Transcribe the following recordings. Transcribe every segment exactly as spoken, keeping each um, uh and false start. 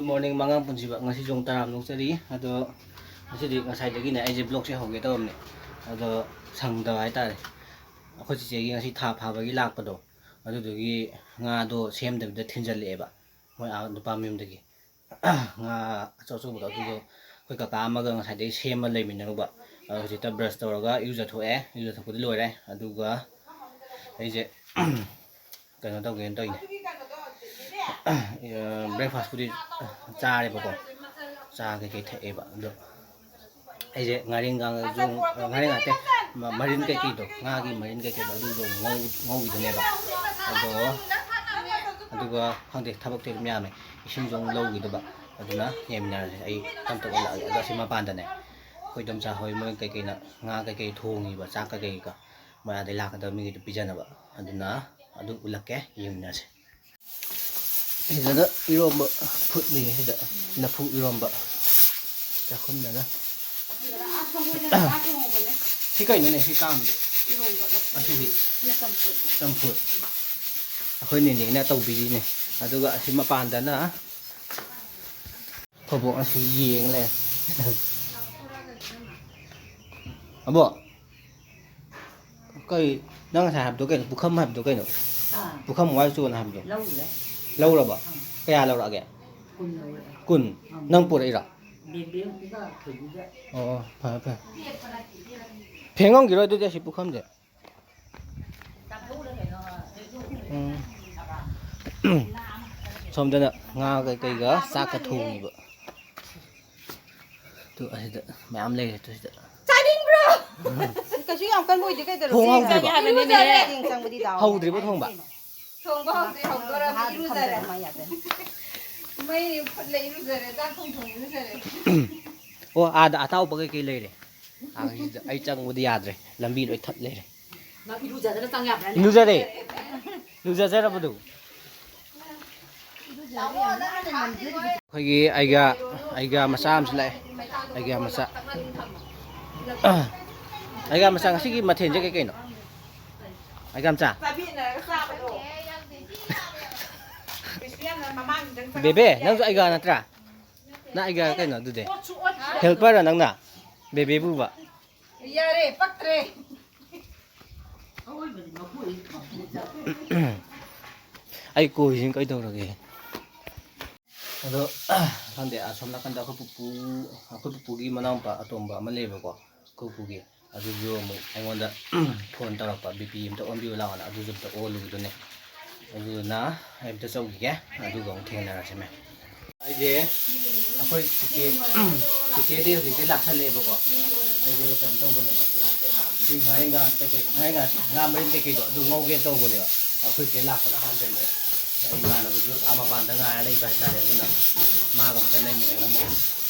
Morning, ꯃꯉꯥꯡ ꯄꯨꯟꯁꯤꯕ꯫ ꯉꯁꯤ ꯌꯣꯡ ꯇꯔꯥꯝ ꯂꯧꯖꯔꯤ꯫ ꯑꯗꯣ ꯉꯁꯤꯗꯤ ꯉꯁꯥꯏꯗꯒꯤꯅꯦ ꯑꯩꯁꯦ vlogꯁꯦ ꯍꯧꯒꯦ ꯇꯧꯔꯝꯅꯦ, ꯑꯗꯣ ꯁꯪꯗꯕ ꯍꯥꯏꯇꯥꯔꯦ꯫ ꯑꯩꯈꯣꯏ ꯆꯤꯆꯦꯒꯤ ꯉꯁꯤ ꯊꯥ ꯐꯥꯕꯒꯤ ꯂꯥꯛꯄꯗꯣ, ꯑꯗꯨꯗꯨꯒꯤ ꯉꯥꯗꯣ ꯁꯦꯝꯗꯕꯤꯗ ꯊꯤꯟꯖꯜꯂꯛꯑꯦꯕ, ꯃꯣꯏ ꯑꯥ ꯅꯨꯄꯥ ꯃꯌꯨꯝꯗꯒꯤ꯫ ꯉꯥ ꯑꯆꯧ ꯑꯆꯧꯕꯗꯣ ꯑꯗꯨꯗꯣ ꯑꯩꯈꯣꯏ ꯀꯀꯥ ꯑꯃꯒ ꯉꯁꯥꯏꯗꯒꯤ ꯁꯦꯝꯃ ꯂꯩꯃꯤꯟꯅꯔꯨꯕ꯫ ꯑꯗꯣ ꯍꯧꯖꯤꯛꯇ brush ꯇꯧꯔꯒ ꯏꯔꯨꯖꯊꯣꯛꯑꯦ, ꯏꯔꯨꯖꯊꯣꯛꯄꯗꯤ ꯂꯣꯏꯔꯦ꯫ ꯑꯗꯨꯒ ꯑꯩꯁꯦ ꯀꯩꯅꯣ ꯇꯧꯒꯦꯅ ꯇꯧꯔꯤꯅꯦ꯫ Breakfastꯄꯨꯗꯤ ꯆꯥꯔꯦꯕꯀꯣ, ꯆꯥ ꯀꯩꯀꯩ ꯊꯛꯑꯦꯕ꯫ ꯑꯗꯣ ꯑꯩꯁꯦ ꯉꯥꯔꯤꯡꯈꯥꯁꯨ, ꯉꯥꯔꯤꯡꯈꯥ ꯅꯠꯇꯦ, ꯃ-, ꯃꯔꯤꯟ ꯀꯩꯀꯩꯗꯣ, ꯉꯥꯒꯤ ꯃꯔꯤꯟ ꯀꯩꯀꯩꯗꯣ ꯑꯗꯨꯗꯣ ꯉꯧ-, ꯉꯧꯈꯤꯗꯣꯏꯅꯦꯕ꯫ ꯑꯗꯣ, ꯑꯗꯨꯒ ꯈꯪꯗꯦ, ꯊꯕꯛꯇꯤ ꯑꯗꯨꯝ ꯌꯥꯝꯃꯦ꯫ ꯏꯁꯤꯡꯁꯨ ꯑꯃꯨꯛ ꯂꯧꯈꯤꯗꯕ꯫ ꯑꯗꯨꯅ ꯌꯦꯡꯃꯤꯟꯅꯔꯁꯦ꯫ ꯑꯩ ꯇꯞ ꯇꯞꯅ ꯂꯥꯛꯑꯒꯦ꯫ ꯑꯗꯣ ꯁꯤ ꯃꯄꯥꯟꯗꯅꯦ, ꯑꯩꯈꯣꯏ ꯏꯗꯣꯝꯆꯥ ꯍꯣꯏ ꯃꯣꯏ ꯀꯩꯀꯩꯅ ꯉꯥ ꯀꯩꯀꯩ ꯊꯣꯡꯉꯤꯕ, ꯆꯥꯛ ꯀꯩꯀꯩꯒ, ꯃꯣꯏ ꯑꯥꯗꯩ ꯂꯥꯛꯀꯗꯕ ꯃꯤꯒꯤꯗꯣ ꯄꯤꯖꯅꯕ꯫ ꯑꯗꯨꯅ ꯑꯗꯨ ꯎꯠꯂꯛꯀꯦ, ꯌꯦꯡꯃꯤꯟꯅꯔꯁꯦ꯫ ꯁꯤꯗꯅ ꯏꯔꯣꯝꯕ ꯐꯨꯠꯂꯤꯌꯦ ꯁꯤꯗ, ꯂꯐꯨ ꯏꯔꯣꯝꯕ꯫ ꯆꯥꯛꯈꯨꯝꯗꯅ꯫ ꯁꯤ ꯀꯩꯅꯣꯅꯦ ꯁꯤ ꯀꯥꯝꯗꯦ? ꯏꯔꯣꯝꯕ ꯂꯐꯨ ꯑꯁꯤꯗꯤ? ꯁꯤꯅ ꯆꯝꯐꯨꯠ꯫ ꯆꯝꯐꯨꯠ꯫ ꯑꯩꯈꯣꯏ ꯅꯦꯅꯦꯅ ꯇꯧꯕꯤꯔꯤꯅꯦ꯫ ꯑꯗꯨꯒ ꯑꯁꯤ ꯃꯄꯥꯟꯗꯅ ꯑꯩꯈꯣꯏ ꯕꯣꯛꯅ ꯁꯤ ꯌꯦꯡ ꯂꯩꯔꯦ꯫ ꯑꯕꯣ, ꯀꯩ, ꯅꯪ ꯉꯁꯥꯏ ꯍꯥꯏꯕꯗꯣ ꯀꯩꯅꯣ? ꯄꯨꯈꯝ ꯍꯥꯏꯕꯗꯣ ꯀꯩꯅꯣ? ꯑꯥ꯫ ꯄꯨꯈꯝ ꯋꯥꯏ ꯆꯣꯅ ꯍꯥꯏꯕꯗꯣ? ꯂꯧꯔꯨꯔꯦ꯫ ꯂꯧꯔꯕ? ꯑꯥ꯫ ꯀꯌꯥ ꯂꯧꯔꯛꯑꯒꯦ? ꯀꯨꯟ ꯂꯧꯔꯛꯑꯦ꯫ ꯀꯨꯟ? ꯑꯥ꯫ ꯅꯪ ꯄꯨꯔꯛꯏꯔꯣ? ꯕꯦꯝꯕꯦꯝꯒ ꯊꯣꯏꯕꯤꯒ꯫ ꯑꯣ, ꯑꯣ, ꯐꯔꯦ, ꯐꯔꯦ꯫ ꯐꯦꯡꯉꯝꯈꯤꯔꯣꯏ ꯑꯗꯨꯗꯤ ꯑꯁꯤ ꯄꯨꯈꯝꯁꯦ꯫ ꯎꯝ꯫ ꯁꯣꯝꯗꯅ ꯉꯥ ꯀꯩꯀꯩꯒ ꯆꯥꯛꯀ ꯊꯣꯡꯉꯤꯕ꯫ ꯑꯗꯨ ꯑꯁꯤꯗ ꯃꯌꯥꯝ ꯂꯩꯔꯦ꯫ ꯑꯗꯨ ꯁꯤꯗ ꯆꯥꯅꯤꯡꯕ꯭ꯔꯣ? ꯀꯩꯁꯨ ꯌꯥꯝ ꯀꯟꯕ ꯑꯣꯏꯗꯦ, ꯀꯩꯗꯧꯔꯒꯦ? ꯊꯣꯡ ꯍꯧꯗ꯭ꯔꯤꯕꯣ? ꯏꯔꯨꯖꯔꯦ꯫ ꯆꯦꯡ ꯆꯪꯕꯗꯤ ꯗꯥꯎ꯫ ꯍꯧꯗ꯭ꯔꯤꯕꯣ ꯊꯣꯡꯕ? ꯊꯣꯡꯕ ꯍꯧꯗ꯭ꯔꯤ, ꯍꯧꯗꯣꯔꯕꯅꯤ, ꯏꯔꯨꯖꯔꯦ꯫ ꯃꯩ ꯐꯨꯠꯂꯦ, ꯏꯔꯨꯖꯔꯦ, ꯆꯥꯛ ꯊꯣꯡ ꯊꯣꯡ ꯏꯔꯨꯖꯔꯦ꯫ ꯑꯣ, ꯑꯥꯗ ꯑꯇꯥꯎꯕ ꯀꯩꯀꯩ ꯂꯩꯔꯦ? ꯑꯥ, ꯑꯩ ꯆꯪꯕꯗꯤ ꯌꯥꯗ꯭ꯔꯦ, ꯂꯝꯕꯤ ꯂꯣꯏ ꯊꯠ ꯂꯩꯔꯦ꯫ ꯅꯪ ꯏꯔꯨꯖꯗꯅ ꯆꯪ ꯌꯥꯕ꯭ꯔꯥꯅꯦ? ꯂꯨꯖꯔꯦ꯫ ꯂꯨꯖꯖꯔꯕꯗꯨ꯫ ꯑꯩꯈꯣꯏꯒꯤ ꯑꯩꯒꯥ, ꯑꯩꯒꯥ ꯃꯆꯥ ꯑꯃꯁꯨ ꯂꯥꯛꯑꯦ꯫ ꯑꯩꯒꯥ ꯃꯆꯥ꯫ ꯑꯩꯒꯥ ꯃꯆꯥ, ꯉꯁꯤꯒꯤ ꯃꯊꯦꯜꯁꯦ ꯀꯩ ꯀꯩꯅꯣ? ꯑꯩꯒꯥ ꯃꯆꯥ꯫ ꯆꯥꯕꯤꯟꯅꯔꯒ ꯆꯥꯕꯗꯣ꯫ ꯀꯩꯁꯨ ꯌꯥꯝꯅ ꯕꯦꯕꯦ, ꯅꯪꯁꯨ ꯑꯩꯒ ꯅꯠꯇ꯭ꯔꯥ? ꯅꯪ ꯑꯩꯒ ꯀꯩꯅꯣ ꯑꯗꯨꯗꯤ? ꯄꯣꯠꯁꯨ ꯑꯣꯠꯇ꯭ꯔꯦ꯫ ꯍꯦꯜꯄꯔꯔ ꯅꯪꯅ? ꯕꯦꯕꯦꯕꯨꯕ? ꯌꯥꯔꯦ, ꯄꯛꯇ꯭ꯔꯦ꯫ ꯑꯩ ꯀꯣꯏꯁꯤꯅ ꯀꯩꯗꯧꯔꯒꯦ? ꯑꯗꯣ ꯈꯪꯗꯦ, ꯑꯁꯣꯝ ꯅꯥꯀꯟꯗ ꯑꯩꯈꯣꯏ ꯄꯨꯄꯨ, ꯑꯩꯈꯣꯏ ꯄꯨꯄꯨꯒꯤ ꯃꯅꯥꯎꯄꯥ ꯑꯇꯣꯝꯕ ꯑꯃ ꯂꯩꯌꯦꯕꯀꯣ, ꯑꯩꯈꯣꯏ ꯄꯨꯄꯨꯒꯤ꯫ ꯑꯗꯨꯁꯨ ꯑꯃꯨꯛ ꯑꯩꯉꯣꯟꯗ ꯐꯣꯟ ꯇꯧꯔꯛꯄ, "ꯕꯤ ꯄꯤ ꯑꯝꯇ ꯑꯣꯟꯕꯤꯌꯨ ꯂꯥꯛꯑꯣꯅ", ꯑꯗꯨꯁꯨ ꯑꯝꯇ ꯑꯣꯜꯂꯨꯒꯗꯣꯏꯅꯦ꯫ ꯑꯗꯨꯗꯨꯅ ꯑꯩ ꯑꯝꯇ ꯆꯧꯈꯤꯒꯦ, ꯑꯗꯨꯒ ꯑꯃꯨꯛ ꯊꯦꯡꯅꯔꯁꯤ ꯃꯦꯝ꯫ ꯑꯩꯁꯦ ꯑꯩꯈꯣꯏ ꯆꯤꯆꯦ, ꯆꯤꯆꯦꯗꯤ ꯍꯧꯖꯤꯛꯇꯤ ꯂꯥꯛꯁꯜꯂꯛꯑꯦꯕꯀꯣ꯫ ꯑꯩꯁꯦ ꯀꯩꯅꯣ ꯇꯧꯕꯅꯦꯕ꯫ ꯁꯤ ꯉꯥꯔꯤ ꯉꯥ ꯀꯩꯀꯩ, ꯉꯥꯔꯤ ꯉꯥ, ꯉꯥ ꯃꯔꯤꯟ ꯀꯩꯀꯩꯗꯣ ꯑꯗꯨ ꯉꯧꯒꯦ ꯇꯧꯕꯅꯦꯕ꯫ ꯑꯩꯈꯣꯏ ꯆꯦ ꯂꯥꯛꯄꯅ ꯍꯥꯟꯖꯜꯂꯛꯑꯦ꯫ ꯏꯃꯥꯟꯅꯕꯁꯨ ꯑꯥ ꯃꯄꯥꯟꯗ ꯉꯥꯏꯔ ꯂꯩꯕ ꯍꯥꯏꯇꯥꯔꯦ꯫ ꯑꯗꯨꯅ ꯃꯥꯒ ꯑꯝꯇ ꯂꯩꯃꯤꯟꯅꯔꯝꯒꯦ꯫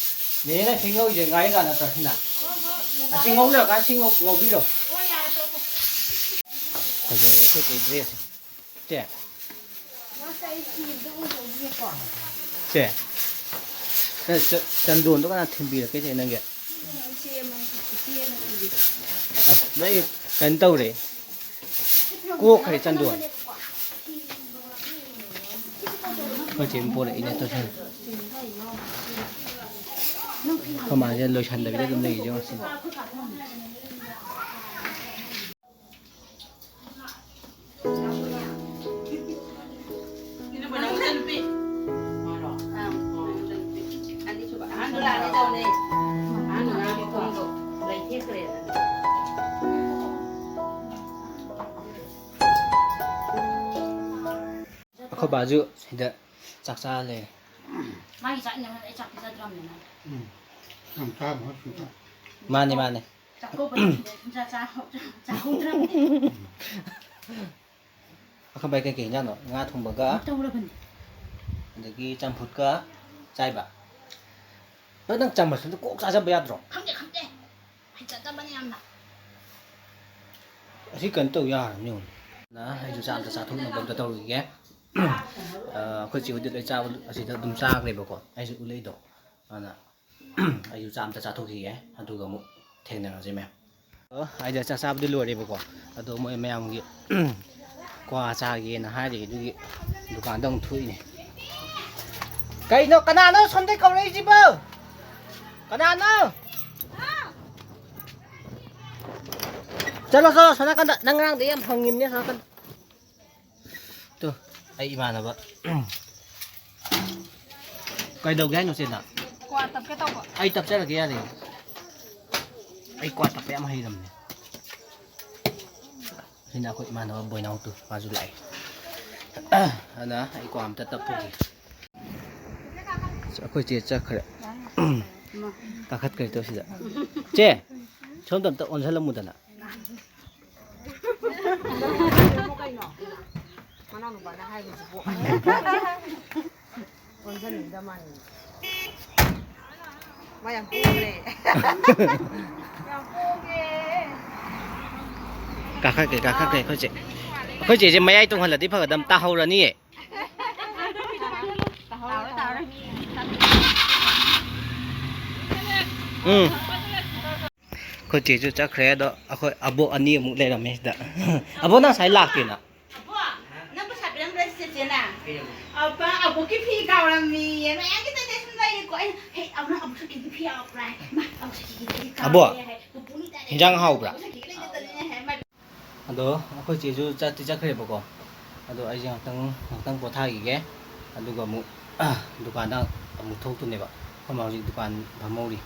ꯅꯦꯅꯦ, ꯅꯪ ꯁꯤ ꯉꯧꯔꯤꯁꯦ ꯉꯥꯔꯤ ꯉꯥ ꯅꯠꯇ꯭ꯔꯣ ꯁꯤꯅ? ꯑꯁꯤ ꯉꯧ ꯂꯣꯏꯔꯀꯥꯟ ꯁꯤ ꯉꯧ-, ꯉꯧꯕꯤꯔꯣ꯫ ꯐꯖꯔꯦ ꯑꯩꯈꯣꯏ ꯆꯦ ꯗ꯭ꯔꯦꯁꯁꯦ꯫ ꯆꯦ꯫ ꯆꯦ꯫ ꯆ-, ꯆ-, ꯆꯟꯗꯣꯟꯗꯣ ꯀꯅꯥ ꯊꯤꯟꯕꯤꯔꯛꯀꯦ ꯆꯦ ꯅꯪꯒꯤ? ꯑꯁ, ꯅꯣꯏ ꯀꯩꯅꯣ ꯇꯧꯔꯦ꯫ ꯀꯣꯛꯈ꯭ꯔꯦ ꯆꯟꯗꯣꯟ꯫ ꯑꯩꯈꯣꯏ ꯆꯦꯅ ꯄꯣꯔꯛꯏꯅꯦ ꯇꯧꯁꯜꯂꯦ꯫ ꯑꯩꯈꯣꯏ ꯃꯥꯁꯦ ꯂꯣꯏꯁꯟꯗꯕꯤꯗ ꯑꯗꯨꯝ ꯂꯩꯔꯤꯁꯦ ꯉꯁꯤ꯫ ꯑꯩꯈꯣꯏ ꯕꯥꯁꯨ ꯁꯤꯗ ꯆꯥꯛ ꯆꯥ ꯂꯩꯔꯦ꯫ ꯃꯥꯒꯤ ꯆꯥꯛ ꯏꯟꯅꯕ ꯑꯩ ꯆꯥꯛ ꯄꯤꯖꯗ꯭ꯔꯕꯅꯤꯅ꯫ ꯎꯝ꯫ ꯌꯥꯝ ꯆꯥꯕ ꯍꯣꯏ ꯁꯨꯝ ꯆꯥ꯫ ꯃꯥꯅꯦ, ꯃꯥꯅꯦ꯫ ꯆꯥꯛꯀꯧꯕꯗ ꯁꯤꯗ ꯁꯨꯝ ꯆꯥ-, ꯆꯥ-, ꯆꯥꯍꯧꯗ꯭ꯔꯕꯅꯤ꯫ ꯑꯩꯈꯣꯏ ꯕꯥꯏ ꯀꯩꯀꯩ ꯏꯟꯖꯥꯡꯅꯣ? ꯉꯥ ꯊꯣꯡꯕꯒ꯫ ꯇꯧꯔꯕꯅꯤ꯫ ꯑꯗꯒꯤ ꯆꯝꯐꯨꯠꯀ ꯆꯥꯏꯕ꯫ ꯅꯪ, ꯅꯪ ꯆꯥꯃꯁꯇꯨꯗ ꯀꯣꯛ ꯆꯥꯖꯕ ꯌꯥꯗ꯭ꯔꯣ? ꯈꯪꯗꯦ, ꯈꯪꯗꯦ꯫ ꯍꯩꯖꯗꯕꯅꯤ ꯌꯥꯝꯅ꯫ ꯑꯁꯤ ꯀꯩꯅꯣ ꯇꯧ ꯌꯥꯔꯕꯅꯤ ꯌꯦꯡꯉꯨ꯫ ꯅ ꯑꯩꯁꯨ ꯆꯥꯛ ꯑꯝꯇ ꯆꯥꯊꯣꯛꯅꯕ ꯑꯝꯇ ꯇꯧꯔꯨꯈꯤꯒꯦ꯫ ꯑ, ꯑꯩꯈꯣꯏ ꯆꯦ ꯍꯣꯏꯗꯤ ꯂꯣꯏ ꯆꯥꯕ ꯑꯁꯤꯗ ꯑꯗꯨꯝ ꯆꯥꯈ꯭ꯔꯦꯕꯀꯣ꯫ ꯑꯩꯁꯨ ꯎꯠꯂꯛꯏꯗꯣ꯫ ꯑꯗꯨꯅ ꯑꯩꯁꯨ ꯆꯥꯛ ꯑꯝꯇ ꯆꯥꯊꯣꯛꯈꯤꯒꯦ꯫ ꯑꯗꯨꯒ ꯑꯃꯨꯛ ꯊꯦꯡꯅꯔꯁꯦ ꯃꯌꯥꯝ꯫ ꯑ, ꯑꯩꯗꯤ ꯆꯥꯛ ꯆꯥꯕꯗꯤ ꯂꯣꯏꯔꯦꯕꯀꯣ꯫ ꯑꯗꯣ ꯃꯣꯏ ꯃꯌꯥꯝꯒꯤ ꯀ꯭ꯋꯥ ꯆꯥꯒꯦꯅ ꯍꯥꯏꯔꯤ꯫ ꯑꯗꯨꯒꯤ ꯗꯨꯀꯥꯟꯗ ꯑꯃꯨꯛ ꯊꯣꯛꯏꯅꯦ꯫ ꯀꯩꯅꯣ, ꯀꯅꯥꯅꯣ ꯁꯣꯝꯗꯩ ꯀꯧꯔꯛꯏꯁꯤꯕꯣ? ꯀꯅꯥꯅꯣ? ꯆꯠꯂꯣ, ꯆꯠꯂꯣ, ꯁꯣꯝ ꯅꯥꯀꯟꯗ꯫ ꯅꯪ ꯉꯔꯥꯡꯗꯩ ꯌꯥꯝ ꯍꯪꯉꯤꯝꯅꯦ, ꯁꯣꯝ ꯅꯥꯀꯟꯗ꯫ ꯇꯨ, ꯑꯩ ꯏꯃꯥꯟꯅꯕ꯫ ꯀꯩꯗꯧꯒꯦ ꯍꯥꯏꯅꯣ, ꯆꯦ, ꯅꯪ? ꯀ꯭ꯋꯥ ꯇꯞꯀꯦ ꯇꯧꯕ꯫ ꯑꯩ ꯇꯞꯆꯔꯒꯦ, ꯌꯥꯅꯤ꯫ ꯑꯩ ꯀ꯭ꯋꯥ ꯇꯞꯄ ꯌꯥꯝ ꯍꯩꯔꯝꯅꯦ꯫ ꯁꯤꯅ ꯑꯩꯈꯣꯏ ꯏꯃꯥꯟꯅꯕ ꯕꯣꯏꯅꯥꯎꯇꯨ, ꯃꯥꯁꯨ ꯂꯥꯛꯑꯦ꯫ ꯑꯗꯨꯅ ꯑꯩ ꯀ꯭ꯋꯥ ꯑꯝꯇ ꯇꯞꯄꯨꯒꯦ꯫ ꯑꯩꯈꯣꯏ ꯆꯦ ꯆꯠꯈ꯭ꯔꯦ꯫ ꯀꯥꯈꯠꯈ꯭ꯔꯦ ꯇꯣ ꯁꯤꯗ꯫ ꯆꯦ, ꯁꯣꯝꯗ ꯑꯝꯇ ꯑꯣꯟꯁꯤꯜꯂꯝꯃꯨꯗꯅ꯫ ꯀꯩꯅꯣ? ꯃꯅꯥꯎꯅꯨꯄꯥꯅ ꯍꯥꯏꯕꯁꯤꯕꯨ꯫ ꯑꯣꯟꯁꯤꯟꯅꯤꯡꯗ ꯃꯥꯜꯂꯦ꯫ ꯃꯥ ꯌꯥꯝ ꯄꯣꯡꯈ꯭ꯔꯦ꯫ ꯌꯥꯝ ꯄꯣꯡꯉꯦ꯫ ꯀꯥꯈꯠꯈ꯭ꯔꯦ, ꯀꯥꯈꯠꯈ꯭ꯔꯦ ꯑꯩꯈꯣꯏ ꯆꯦ꯫ ꯑꯩꯈꯣꯏ ꯆꯦꯁꯦ ꯃꯌꯥꯏ ꯇꯣꯡꯍꯜꯂꯗꯤ ꯐꯒꯗꯝ, ꯇꯥꯍꯧꯔꯅꯤꯌꯦ꯫ ꯇꯥꯍꯧꯔꯦ, ꯇꯥꯍꯧꯔꯦ꯫ ꯎꯝ꯫ ꯑꯩꯈꯣꯏ ꯆꯦꯁꯨ ꯆꯠꯈ꯭ꯔꯦ, ꯑꯗꯣ ꯑꯩꯈꯣꯏ ꯑꯕꯣꯛ ꯑꯅꯤ ꯑꯃꯨꯛ ꯂꯩꯔꯝꯃꯦ ꯁꯤꯗ꯫ ꯑꯕꯣꯛ, ꯅꯪ ꯉꯁꯥꯏ ꯂꯥꯛꯇꯦꯅ? ꯑꯕꯣꯛ, ꯅꯪ ꯄꯩꯁꯥ ꯄꯤꯔꯝꯕ꯭ꯔꯥ ꯆꯦꯆꯦꯅ? ꯑꯕꯣꯛꯀꯤ ꯐꯤ ꯀꯥꯎꯔꯝꯃꯤꯌꯦ꯫ ꯃꯌꯥꯝꯒꯤ ꯇꯩ ꯇꯩ ꯁꯨꯝ ꯂꯩꯔꯤꯀꯣ꯫ ꯑꯩꯅ, "ꯍꯦ, ꯑꯕꯣꯛ, ꯑꯕꯣꯛ ꯁꯈꯤꯒꯤ ꯐꯤ ꯌꯥꯎꯔꯛꯄ꯭ꯔꯥ?" ꯍꯥꯏ꯫ "ꯃꯥ, ꯑꯕꯣꯛ ꯁꯈꯤꯒꯤꯗꯤ ꯀꯥꯎꯔꯦ" ꯍꯥꯏ꯫ ꯄꯨꯄꯨꯅꯤ ꯇꯥꯏꯅ꯫ ꯍꯤꯟꯖꯥꯡ ꯍꯥꯎꯕ꯭ꯔꯥ? ꯑꯕꯣꯛ ꯁꯈꯤꯒꯤ ꯂꯩꯇꯗꯅꯤꯅꯦ ꯍꯥꯏ꯫ ꯑꯗꯣ ꯑꯩꯈꯣꯏ ꯆꯦꯁꯨ ꯆꯠꯇꯤ ꯆꯠꯈ꯭ꯔꯦꯕꯀꯣ꯫ ꯑꯗꯣ ꯑꯩꯁꯦ ꯉꯥꯛꯇꯪ, ꯉꯥꯛꯇꯪ ꯄꯣꯊꯥꯈꯤꯒꯦ꯫ ꯑꯗꯨꯒ ꯑꯃꯨꯛ ꯗꯨꯀꯥꯟꯗ ꯑꯃꯨꯛ ꯊꯣꯛꯇꯣꯏꯅꯦꯕ꯫ ꯑꯩꯈꯣꯏ ꯃꯥ ꯍꯧꯖꯤꯛ ꯗꯨꯀꯥꯟ ꯐꯝꯍꯧꯔꯤ꯫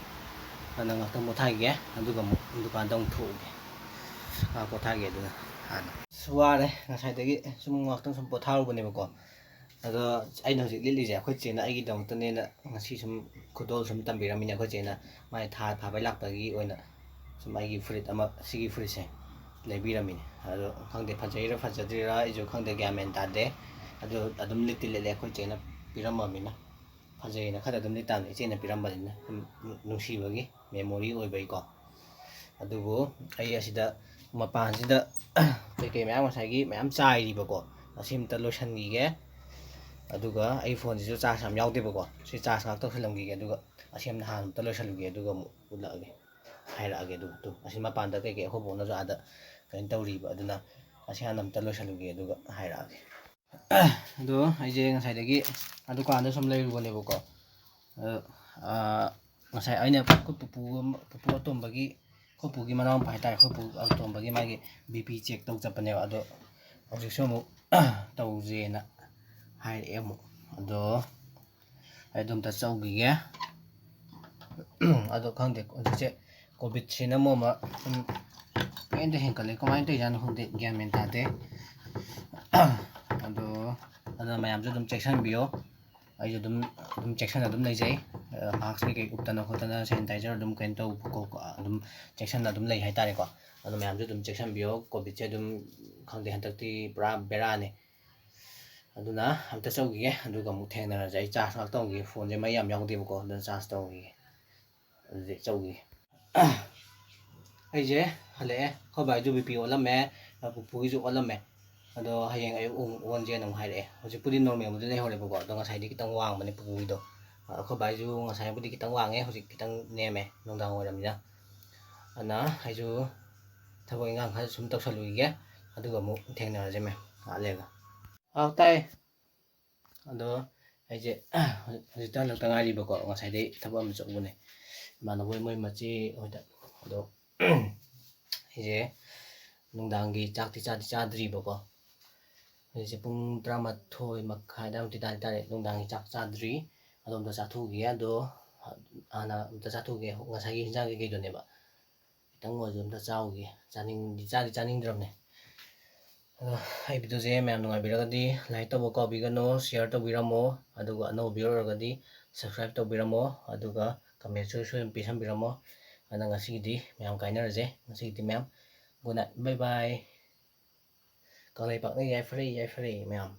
ꯑꯗꯨꯅ ꯉꯥꯛꯇꯪ ꯄꯣꯊꯥꯈꯤꯒꯦ꯫ ꯑꯗꯨꯒ ꯑꯃꯨꯛ ꯗꯨꯀꯥꯟꯗ ꯑꯃꯨꯛ ꯊꯣꯛꯎꯒꯦ꯫ ꯉꯥꯏꯍꯥꯛ ꯄꯣꯊꯥꯒꯦ ꯑꯗꯨꯅ ꯍꯥꯟꯅ꯫ ꯑꯁ, ꯋꯥꯔꯦ꯫ ꯉꯁꯥꯏꯗꯒꯤ ꯁꯨꯝ ꯉꯥꯛꯇꯪ ꯁꯨꯝ ꯄꯣꯊꯥꯔꯨꯕꯅꯦꯕꯀꯣ꯫ ꯑꯗꯣ ꯑꯩꯅ ꯍꯧꯖꯤꯛ ꯂꯤꯠꯂꯤꯁꯦ ꯑꯩꯈꯣꯏ ꯆꯦꯅ ꯑꯩꯒꯤꯗꯃꯛꯇꯅꯦꯅ ꯉꯁꯤ ꯁꯨꯝ ꯈꯨꯗꯣꯜ ꯁꯨꯝ ꯇꯝꯕꯤꯔꯝꯃꯤꯅꯦ꯫ ꯑꯩꯈꯣꯏ ꯆꯦꯅ ꯃꯥꯏ ꯊꯥ ꯐꯥꯕꯩ ꯂꯥꯛꯄꯒꯤ ꯑꯣꯏꯅ ꯁꯨꯝ ꯑꯩꯒꯤ ꯐꯨꯔꯤꯠ ꯑꯃ, ꯁꯤꯒꯤ ꯐꯨꯔꯤꯠꯁꯦ ꯂꯩꯕꯤꯔꯝꯃꯤꯅꯦ꯫ ꯑꯗꯣ ꯈꯪꯗꯦ, ꯐꯖꯩꯔꯥ ꯐꯖꯗ꯭ꯔꯤꯔꯥ ꯑꯩꯁꯨ ꯈꯪꯗꯦ, ꯒ꯭ꯌꯥꯟ ꯃꯦꯟ ꯇꯥꯗꯦ꯫ ꯑꯗꯣ ꯑꯗꯨꯝ ꯂꯤꯠꯇꯤ ꯂꯤꯠꯂꯦ, ꯑꯩꯈꯣꯏ ꯆꯦꯅ ꯄꯤꯔꯝꯃꯃꯤꯅ꯫ ꯐꯖꯩꯅ ꯈꯔ ꯑꯗꯨꯝ ꯂꯤꯠ ꯇꯥꯕꯅꯤ, ꯏꯆꯦꯅ ꯄꯤꯔꯝꯕꯅꯤꯅ꯫ ꯁꯨꯝ ꯅꯨꯡꯁꯤꯕꯒꯤ memory ꯑꯣꯏꯕꯒꯤꯀꯣ꯫ ꯑꯗꯨꯕꯨ ꯑꯩ ꯑꯁꯤꯗ ꯃꯄꯥꯟꯁꯤꯗ ꯀꯩꯀꯩ ꯃꯌꯥꯝ ꯉꯁꯥꯏꯒꯤ ꯃꯌꯥꯝ ꯆꯥꯏꯔꯤꯕꯀꯣ, ꯑꯁꯤ ꯑꯝꯇ ꯂꯣꯏꯁꯤꯟꯈꯤꯒꯦ꯫ ꯑꯗꯨꯒ ꯑꯩ ꯐꯣꯟꯁꯤꯁꯨ charge ꯌꯥꯝ ꯌꯥꯎꯗꯦꯕꯀꯣ, ꯁꯤ charge ꯉꯥꯛ ꯇꯧꯁꯜꯂꯝꯈꯤꯒꯦ꯫ ꯑꯗꯨꯒ ꯑꯁꯤ ꯑꯝꯇ ꯍꯥꯟꯅ ꯑꯝꯇ ꯂꯣꯏꯁꯤꯜꯂꯨꯒꯦ, ꯑꯗꯨꯒ ꯑꯃꯨꯛ ꯎꯠꯂꯛꯑꯒꯦ, ꯍꯥꯏꯔꯛꯑꯒꯦ꯫ ꯑꯗꯨ, ꯇꯨ, ꯑꯁꯤ ꯃꯄꯥꯟꯗ ꯀꯩꯀꯩ ꯑꯩꯈꯣꯏ ꯕꯣꯛꯅꯁꯨ ꯑꯥꯗ ꯀꯩꯅꯣ ꯇꯧꯔꯤꯕ, ꯑꯗꯨꯅ ꯑꯁꯤ ꯍꯥꯟꯅ ꯑꯝꯇ ꯂꯣꯏꯁꯤꯜꯂꯨꯒꯦ, ꯑꯗꯨꯒ ꯍꯥꯏꯔꯛꯑꯒꯦ꯫ ꯑꯗꯣ ꯑꯩꯁꯦ ꯉꯁꯥꯏꯗꯒꯤ ꯗꯨꯀꯥꯟꯗ ꯁꯨꯝ ꯂꯩꯔꯨꯕꯅꯦꯕꯀꯣ꯫ ꯑꯗꯣ, ꯑꯥ, ꯉꯁꯥꯏ ꯑꯩꯅ ꯑꯩꯈꯣꯏ ꯄꯨꯄꯨ ꯑꯃ, ꯄꯨꯄꯨ ꯑꯇꯣꯝꯕꯒꯤ, ꯑꯩꯈꯣꯏ ꯄꯨꯒꯤ ꯃꯅꯥꯎꯄꯥ ꯍꯥꯏꯇꯥꯔꯦ, ꯑꯩꯈꯣꯏ ꯄꯨ ꯑꯇꯣꯝꯕꯒꯤ ꯃꯥꯒꯤ BP check ꯇꯧ ꯆꯠꯄꯅꯦꯕ꯫ ꯑꯗꯣ ꯍꯧꯖꯤꯛꯁꯨ ꯑꯃꯨꯛ ꯇꯧꯁꯦꯅ ꯍꯥꯏꯔꯛꯑꯦ ꯑꯃꯨꯛ꯫ ꯑꯗꯣ ꯑꯩ ꯑꯗꯨꯝꯇ ꯆꯧꯈꯤꯒꯦ꯫ ꯑꯗꯣ ꯈꯪꯗꯦ, ꯍꯧꯖꯤꯛꯁꯦ COVIDꯁꯤꯅ ꯃꯔꯣꯜ ꯑꯃ ꯁꯨꯝ ꯄꯪꯍꯦꯟꯗ ꯍꯦꯟꯀꯠꯂꯦ꯫ ꯀꯃꯥꯏꯅ ꯇꯧꯔꯤꯖꯥꯠꯅꯣ ꯈꯪꯗꯦ, ꯒ꯭ꯌꯥꯟ ꯃꯦꯟ ꯇꯥꯗꯦ꯫ ꯑꯗꯣ, ꯑꯗꯨꯅ ꯃꯌꯥꯝꯁꯨ ꯑꯗꯨꯝ ꯆꯦꯛꯁꯤꯟꯕꯤꯌꯣ꯫ ꯑꯩꯁꯨ ꯑꯗꯨꯝ, ꯑꯗꯨꯝ ꯆꯦꯛꯁꯤꯟꯅ ꯑꯗꯨꯝ ꯂꯩꯖꯩ꯫ ꯑ, mask ꯀꯩꯀꯩ ꯎꯞꯇꯅ ꯈꯣꯠꯇꯅ, sanitizer ꯑꯗꯨꯝ ꯀꯩꯅꯣ ꯇꯧꯕ ꯈꯣꯠꯄ ꯑꯗꯨꯝ ꯆꯦꯛꯁꯤꯟꯅ ꯑꯗꯨꯝ ꯂꯩ ꯍꯥꯏꯇꯥꯔꯦꯀꯣ꯫ ꯑꯗꯣ ꯃꯌꯥꯝꯁꯨ ꯑꯗꯨꯝ ꯆꯦꯛꯁꯤꯟꯕꯤꯌꯣ꯫ COVIDꯁꯦ ꯑꯗꯨꯝ ꯈꯪꯗꯦ, ꯍꯟꯗꯛꯇꯤ ꯄꯨꯔꯥ ꯕꯦꯔꯥꯅꯦ꯫ ꯑꯗꯨꯅ ꯑꯝꯇ ꯆꯧꯈꯤꯒꯦ, ꯑꯗꯨꯒ ꯑꯃꯨꯛ ꯊꯦꯡꯅꯔꯁꯦ꯫ ꯑꯩ charge ꯉꯥꯛ ꯇꯧꯈꯤꯒꯦ, phoneꯁꯦ ꯃꯩ ꯌꯥꯝ ꯌꯥꯎꯗꯦꯕꯀꯣ, ꯑꯗꯨꯅ charge ꯇꯧꯈꯤꯒꯦ꯫ ꯑꯗꯨꯗꯤ ꯆꯧꯈꯤꯒꯦ꯫ ꯑꯩꯁꯦ ꯍꯜꯂꯛꯑꯦ꯫ ꯑꯩꯈꯣꯏ ꯕꯥꯏꯁꯨ BP ꯑꯣꯜꯂꯝꯃꯦ, ꯄꯨꯄꯨꯒꯤꯁꯨ ꯑꯣꯜꯂꯝꯃꯦ꯫ ꯑꯗꯣ ꯍꯌꯦꯡ ꯑꯌꯨꯛ ꯑꯃꯨꯛ ꯑꯣꯟꯁꯦꯅ ꯑꯃꯨꯛ ꯍꯥꯏꯔꯛꯑꯦ꯫ ꯍꯧꯖꯤꯛꯄꯨꯗꯤ normalꯕꯨꯗꯤ ꯂꯩꯍꯧꯔꯦꯕꯀꯣ, ꯑꯗꯣ ꯉꯁꯥꯏꯗꯤ ꯈꯤꯇꯪ ꯋꯥꯡꯕꯅꯦ ꯄꯨꯄꯨꯒꯤꯗꯣ꯫ ꯑꯩꯈꯣꯏ ꯕꯥꯏꯁꯨ ꯉꯁꯥꯏꯕꯨꯗꯤ ꯈꯤꯇꯪ ꯋꯥꯡꯉꯦ, ꯍꯧꯖꯤꯛ ꯈꯤꯇꯪ ꯅꯦꯝꯃꯦ, ꯅꯨꯡꯗꯥꯡ ꯋꯥꯏꯔꯝꯅꯤꯅ꯫ ꯑꯗꯨꯅ ꯑꯩꯁꯨ ꯊꯕꯛ ꯏꯪꯈꯥꯡ ꯈꯔ ꯁꯨꯝ ꯇꯧꯁꯜꯂꯨꯈꯤꯒꯦ, ꯑꯗꯨꯒ ꯑꯃꯨꯛ ꯊꯦꯡꯅꯔꯁꯦ ꯃꯌꯥꯝ ꯉꯥꯏꯍꯥꯛ ꯂꯩꯔꯒ꯫ ꯍꯥꯎ, ꯇꯥꯏ꯫ ꯑꯗꯣ ꯑꯩꯁꯦ ꯍꯧꯖꯤꯛꯇ ꯍꯜꯂꯛꯇ ꯉꯥꯏꯔꯤꯕꯀꯣ, ꯉꯁꯥꯏꯗꯩ ꯊꯕꯛ ꯑꯃ ꯆꯠꯂꯨꯕꯅꯦ ꯏꯃꯥꯟꯅꯕ ꯍꯣꯏ, ꯃꯣꯏ ꯃꯆꯦ ꯍꯣꯏꯗ꯫ ꯑꯗꯣ ꯑꯩꯁꯦ ꯅꯨꯡꯗꯥꯡꯒꯤ ꯆꯥꯛꯇꯤ ꯆꯥꯗꯤ ꯆꯥꯗ꯭ꯔꯤꯕꯀꯣ꯫ ꯍꯧꯖꯤꯛꯁꯦ ꯄꯨꯡ ꯇꯔꯥꯃꯥꯊꯣꯏ ꯃꯈꯥꯏ ꯑꯗꯥꯏꯃꯨꯛꯇꯤ ꯇꯥꯗꯤ ꯇꯥꯔꯦ, ꯅꯨꯡꯗꯥꯡꯒꯤ ꯆꯥꯛ ꯆꯥꯗ꯭ꯔꯤ꯫ ꯑꯗꯣ ꯑꯝꯇ ꯆꯥꯊꯣꯛꯎꯈꯤꯒꯦ꯫ ꯑꯗꯣ ꯍꯥꯟꯅ ꯑꯝꯇ ꯆꯥꯊꯣꯛꯎꯒꯦ, ꯉꯁꯥꯏꯒꯤ ꯍꯤꯟꯖꯥꯡ ꯀꯩꯀꯩꯗꯨꯅꯦꯕ꯫ ꯈꯤꯇꯪ ꯑꯣꯏꯔꯁꯨ ꯑꯝꯇ ꯆꯥꯎꯒꯦ꯫ ꯆꯥꯅꯤꯡꯗꯤ ꯆꯥꯗꯤ ꯆꯥꯅꯤꯡꯗ꯭ꯔꯕꯅꯦ꯫ ꯑꯗꯣ ꯑꯩ videoꯁꯦ ꯃꯌꯥꯝ ꯅꯨꯡꯉꯥꯏꯕꯤꯔꯒꯗꯤ like ꯇꯧꯕ ꯀꯥꯎꯕꯤꯒꯅꯨ, share ꯇꯧꯕꯤꯔꯝꯃꯣ, ꯑꯗꯨꯒ ꯑꯅꯧꯕ viewer ꯑꯣꯏꯔꯒꯗꯤ subscribe ꯇꯧꯕꯤꯔꯝꯃꯣ, ꯑꯗꯨꯒ commentꯁꯨ ꯁꯣꯏꯗꯅ ꯄꯤꯁꯟꯕꯤꯔꯝꯃꯣ꯫ ꯑꯗꯨꯅ ꯉꯁꯤꯒꯤꯗꯤ ꯃꯌꯥꯝ ꯀꯥꯏꯅꯔꯁꯦ꯫ ꯉꯁꯤꯒꯤꯗꯤ ꯃꯌꯥꯝ good night, bye bye꯫ ꯀꯪꯂꯩꯄꯥꯛꯅ ꯌꯥꯏꯐꯔꯦ, ꯌꯥꯏꯐꯔꯦ ꯃꯌꯥꯝ꯫